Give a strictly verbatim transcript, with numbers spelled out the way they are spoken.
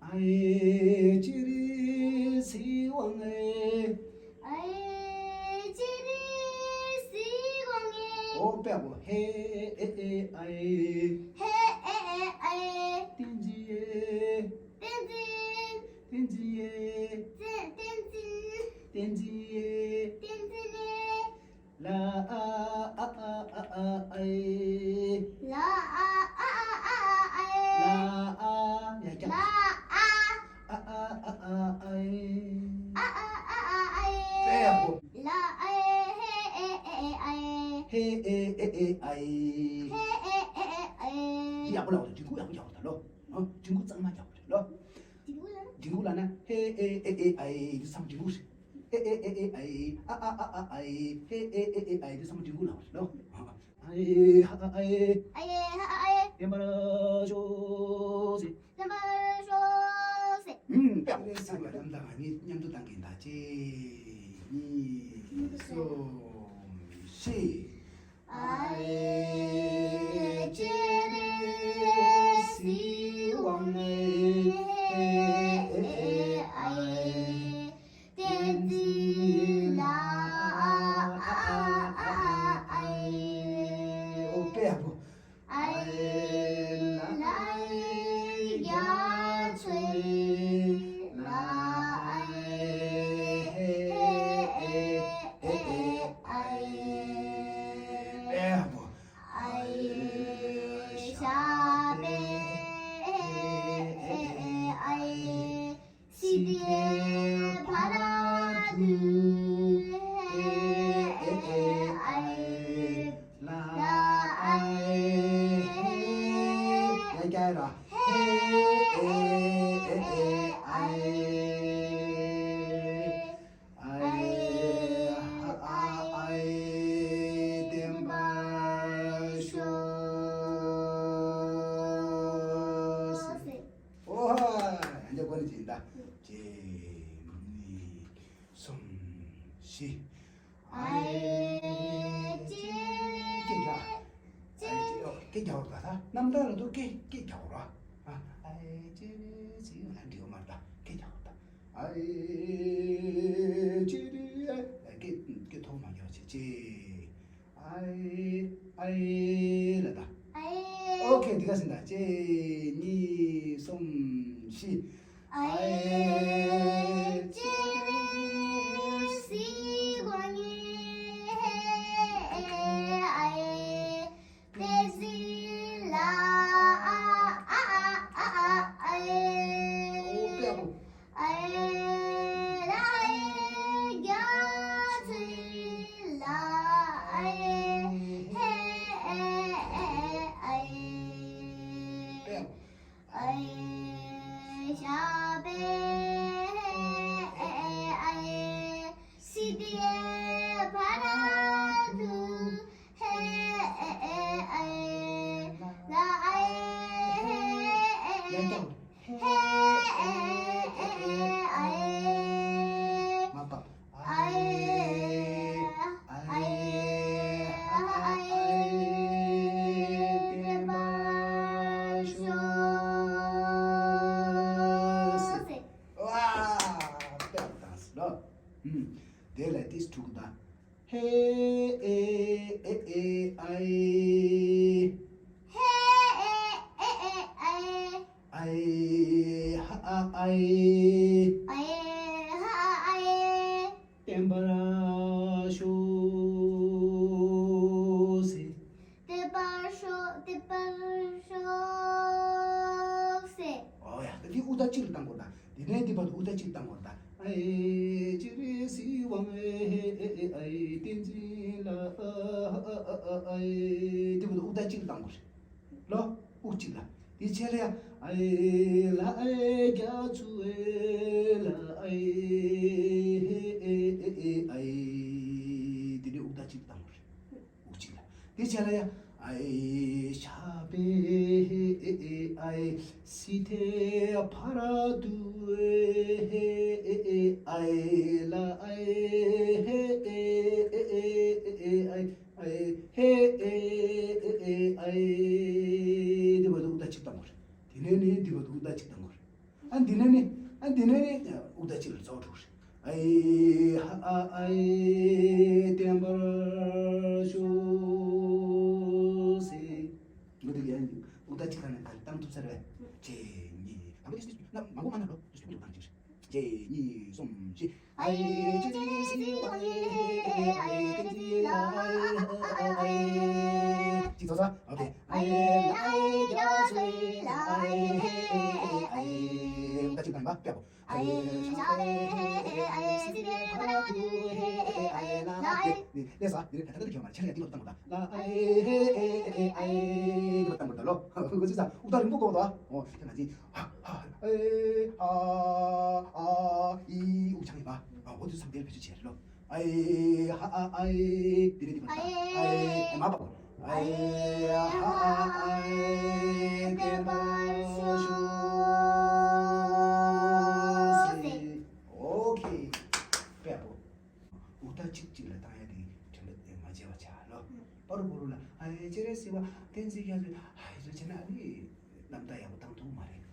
ཨའི་ཅི་རི་སི་ཝང་ཨེ། ཨའི་ཅི་རི་སི་ཝང་ཨེ། ཨོ་པེ་པོ། ཧེ་ཨེ་ཨེ་ཨའི། ཧེ་ཨེ་ཨེ་ཨའི། ཏན་ཙི་ཨེ། ཏན་ཙི། ཏན་ཙི་ཨེ། ཏན་ཏན་ཙི། ཏན་ཙི་ཨེ། ཏན་ཙི་ཨེ། ལ་ཨ་ཨ་ཨ་ཨ་ཨ་ཨའི། ལ་ཨ་ཨ་ཨ་ཨ་ཨ་ཨའི། ལ་ཨ། ཡ་ཀྱ། ལ་ཨ། ཨ་ཨ་ཨ་ཨ་ཨའི། ཨ་ཨ་ཨ་ཨ་ཨའི། ཨེ་ཡ་ཧོ། ལ་ཨའི། ཧེ་ཨེ་ཨེ་ཨེ་ཨའི། ཧེ་ཨེ་ཨེ་ཨེ་ཨའི། ཧེ་ཨེ་ཨེ་ཨེ་ཨའི། འདི་ཡག་པོ་ལབ་དགོས་འདུག་འགྲེང་བུ་ཡག་པོ་རྒྱག་དགོས་འདུག་ལོ། ཨ། འགྲེང་བུ་གཙང་མ་རྒྱག་དགོས་རེད་ལོ། འགྲེང་བུ་ལབ་ན། འགྲེང་བུ་ལབ་ན་ཧེ་ཨེ་ཨེ་ཨེ་ཨའི། འདི་ཚང་མ་འགྲེང་བུ་རེད། ཨེ་ཨེ་ཨེ་ཨེ་ཨའི། ཨ་ཨ་ཨ་ཨ་ཨའི། ཧེ་ཨེ་ཨེ་ཨེ་ཨའི། འདི་ཚང་མ་འགྲེང་བུ་ལབ་པ་རེད་ལོ། ཨའི་ཧ་ཨ་ཨའི། ཨའི་ཧ་ཨ་ཨའི། བདེན་པར་ཤོག་ཟེར། བདེན་པར་ཤོག་ཟེར། ཨུམ། པེ་པོ། ཨེ་སི་བ་རམ་དང་ང་གཉིས་མཉམ་དུ་བཏང་གིན་ད། གཅིག་གཉིས། གསུམ། བཞི། ཨའི་ཅི་རི་སི་ཝང་ཨེ། ཨའི་ཏན་ཙི་ལ་ཨ་ཨ་ཨ་ཨའི། ཨོ་པེ་པོ། ཨའི་ལ་ཨའི་རྒྱ་མཚོའི་ལ་ཨའི། ཧེ་ཨེ་ཨེ་ཨའི། པེ་པོ། ཨའི་ཞབས་པད་ཨའི། སིདྡྷི་ཕ་ར་དྷཱུ་ཧེ་ཨའི། ལ་ཨའི་ཧེ། ཡ་ཀྱ་ར། ཧེ་ཨའི། ཨའི་ཧ་ཨ་ཨའི། བདེན་པར་ཤོག་ཟེར། ཨོ་ཧ། ཡང་བསྐྱར་འགོ་ནས་ཅིག་ཡིན་ད། གཅིག་གཉིས་གསུམ་བཞི། ཨའི་ཅི་རི། སྐད་རྒྱག་ཨའི་ཅི་རི། ཨོ། སྐད་རྒྱག་རོགས་ད། ད་རྣམ་ཐར་ལ་དུ་སྐད་སྐད་རྒྱག་རོགས། ཨ། ཨའི་ཅི་རི་ཟེར་ཡོང་ན་འགྲིག་གི་མ་རེད་ད། སྐད་རྒྱག་རོགས་ད། ཨའི་ཅི་རི། ཨ། སྐད་སྐད་མཐོ་མ་རྒྱག་བྱེད་ཅེས། ཨའི་ཨའི་ལ་ད། ཨའི། ཨོ་ཁེ། འདི་ག་ཟིན་ད། གཅིག་གཉིས་གསུམ་བཞི། ཨའི་ཅི་རི་སི་ཝང་ཨེ། ཧེ་ཨའི་ཏན་ཙི་ལ་ཨ་ཨ་ཨ་ཨ་ཨའི། ཨོ་པེ་པོ། ཨའི་ལ་ཨའི་རྒྱ་མཚོའི་ལ་ཨའི། ཧེ་ཨེ་ཨེ་ཨའི། ཨའི་ཞབས་པད་ཨའི། སིདྡྷི་ཕ་ར་དྷཱུ་ཧེ་ཨའི། ལ་ཨའི་ཧེ་ཨེ་ཨེ། ཧེ་ཨེ་ཨེ་ཨའི། མ་པ། ཨའི་ཨའི་ཨའི་ཨའི། བདེན་པར་ཤོག་ཟེར། ཝ། དཔེ་བཏང་སོང་ལོ། ཨུམ། དེ་ལ་ཏིས་དྲུག་དང་། ཧེ་ཨེ་ཨེ་ཨའི། ཧེ་ཨེ་ཨེ་ཨེ་ཨའི། ཨའི་ཧ་ཨ་ཨའི། ཨའི་ཧ་ཨ་ཨའི། བདེན་པར་ཤོག་ཟེར། བདེན་པར་ཤོག་བདེན་པར་ཤོག་ཟེར། ཨོ་ཡ། ད་འདི་དབུགས་ཐག་གཅིག་ལ་བཏང་དགོས་ད། དེ་ནས་འདི་བར་དུ་དབུགས་ཐག་གཅིག་བཏང་དགོས་ད། ཨའི་ཅི་རི་སི་ཝང་ཨེ། ཧེ་ཨེ་ཨེ་ཨའི་ཏན་ཙི་ལ་ཨ་ཨ་ཨ་ཨ་ཨའི། འདི་བར་དུ་དབུགས་ཐག་གཅིག་ལ་བཏང་དགོས་རེད་ལོ། དབུགས་གཅིག་ལ། དེ་ཆེད་ལ་ཡ། ཨའི་ལ་ཨའི་རྒྱ་མཚོའི་ལ་ཨའི། ཧེ་ཨེ་ཨེ་ཨེ་ཨའི། དེ་ནས་དབུགས་ཐག་གཅིག་བཏང་དགོས་རེད། དབུགས་གཅིག་ལ། དེ་ཆ་ལ་ཡ། ཨའི་ཞབས་པད་ཨའི། སིདྡྷི་ཕ་ར་དྷཱུ་ཨའི། ལ་ཨའི་ཧེ་ཨའི། ཨའི་ཧེ་ཨའི་ཨའི། དེ་བར་དུ་དབུགས་ཐག་གཅིག་བཏང་དགོས་རེད། དེ་ནས་ནི་དེ་བར་དུ་དབུགས་ཐག་གཅིག་བཏང་དགོས་རེད། ཨ་འདི་ནས་ནི། ཨ་འདི་ནས་ནི་དབུགས་ཐག་གཅིག་ལ་རྫོགས་འགྲོ་རེད། ཨའི་ཧ་ཨ་ཨའི་བརྟན་པར་ཤོག་ཟེར། འགོ་འདི་ཡང་དབུགས་ཐག་གཅིག་ཁ་ནས་བཏང་ཐུབ་ས་རེད། གཅིག་གཉིས། དང་པོ་དེ་ན་མང་པོ་མ་ན་རོ། དུས་སུ་བཏང་གཅིག་རེད། གཅིག་གཉིས་གསུམ་བཞི། ཨའི་ཅི་ཅི་སི་ཨའི་ཨའི་ཅི་ཅི་ཨའི་ཨའི་ཨའི། གཅིག་ཚོ་ཚོ། ཨོ་ཁེ། ཨའི་ཨའི་ཡ་སུ་ཨའི་ཨའི་ཨའི། ད་ཅི་གང་བ་ཀྱ་བོ། ཨའི་ཤ་ཨའི་ཨའི་ཨའི་ཤི་ཏི་ལེ་ཁ་ལ་ཏུ་ཨའི་ཨའི་ལ་ཨའི། ལེ་ས་ལེ་ད་ད་ད་ཁྱོད་མ་ཆ་ཡ་ཏི་ལོ་ཏང་གོ་ད། ལ་ཨའི་ཨའི་ཨའི་ཏི་ལོ་ཏང་གོ་ད་ལོ། ཁོ་ཚོ་ས་ཨུ་ད་རིང་པོ་གོ་ད། ཨོ་ཁྱོད་མ་ཅི། ཧ་ཧ་ཨེ་ཨ་ཨ་ཨི། དབུགས་འཆང་ཡིན་པ། ཨ་འོ་དུས་སམ་དེར་བེད་སྤྱོད་བྱས་རེད་ལོ། ཨའི་ཧ་ཨ་ཨའི། དེ་རེད་དེ་མ་ཨའི་ཨའི་མ་པ། ཨའི་ཧ་ཨ་ཨའི་བརྟན་པར་ཤོག་ཟེར། ཨོ་ཁེ། དཔེ་ཡག་པོ། དབུགས་ཐག་གཅིག་གཅིག་ལ་བཏང་ཡ་དེ་དྲན་པ་དེ་མ་བརྗེད་པ་བྱ་ལོ། པ་རུ་པ་རུ་ལ་ཨའི་ཅི་རེད་ཟེར་བ་བསྟན་འཛིན་རྒྱ་མཚོས་ཨའི་ཅི་བྱས་ན་ཨ་ནི་རྣམ་ཐར་ཡག་པོ་བཏང་ཐུབ་མ་རེད།